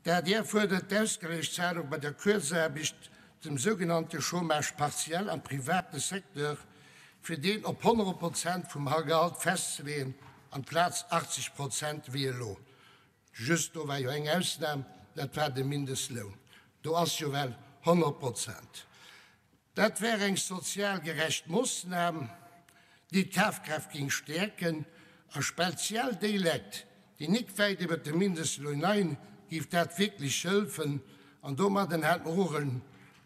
D'ADR fuerdert d'Ausgläichszahlung bei der Kuerzaarbecht, dem sougenannte Chômage partiel am private Secteur, fir deen op 100 Prozent vum Gehalt festzeleeën, amplaz 80 Prozent wéi elo. Just do war jo eng Ausnam, dat war de Mindestloun. Do ass jo well 100 Prozent. Dat wär eng sozial gerecht Moossnam, déi d'Kafkraaft géing stäerken a speziell déi Leit, déi nik wäit iwwert dem Mindestloun leien, géif dat wierklech hëlfen. An domadden hätt mer och en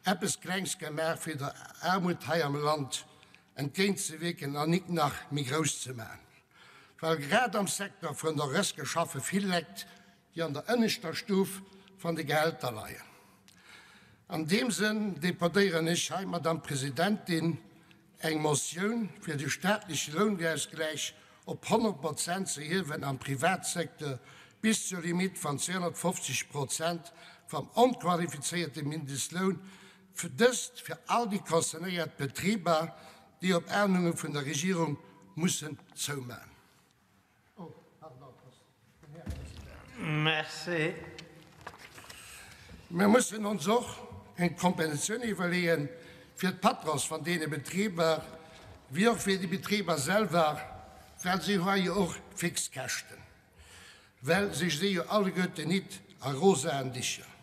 eppes Klengs gemaach, fir der Aarmut hei am Land entgéintzewierken an nik nach méi grouss ze maachen. Well grad am Secteur vun der Rëske schaffe vill Lekt, déi an der ënneschter Stuf van de Gehälter leien. An deem Sënn deponéieren ech hei, Madame Presidentin, eng Motioun, fir de staatleche Lounausgläich op 100 Prozent ze hiewen am Privatsecteur bis zur Limitt van 250 Prozent vam onqualifizéierte Mindestloun, dëst fir all déi concernéiert Betriber, déi op Ahnunge vun der Regierung mussen zouman. Oh, pardon, Här President. Merci. Mir mussen ons och eng Kompensatioun iwwerleeën fir d'Patrons van deene Betriber, wéi och fir déi Betriber selwer, well si hu jo och fix Käschten, well si si jo alleguerten nit a rosaen Dicher.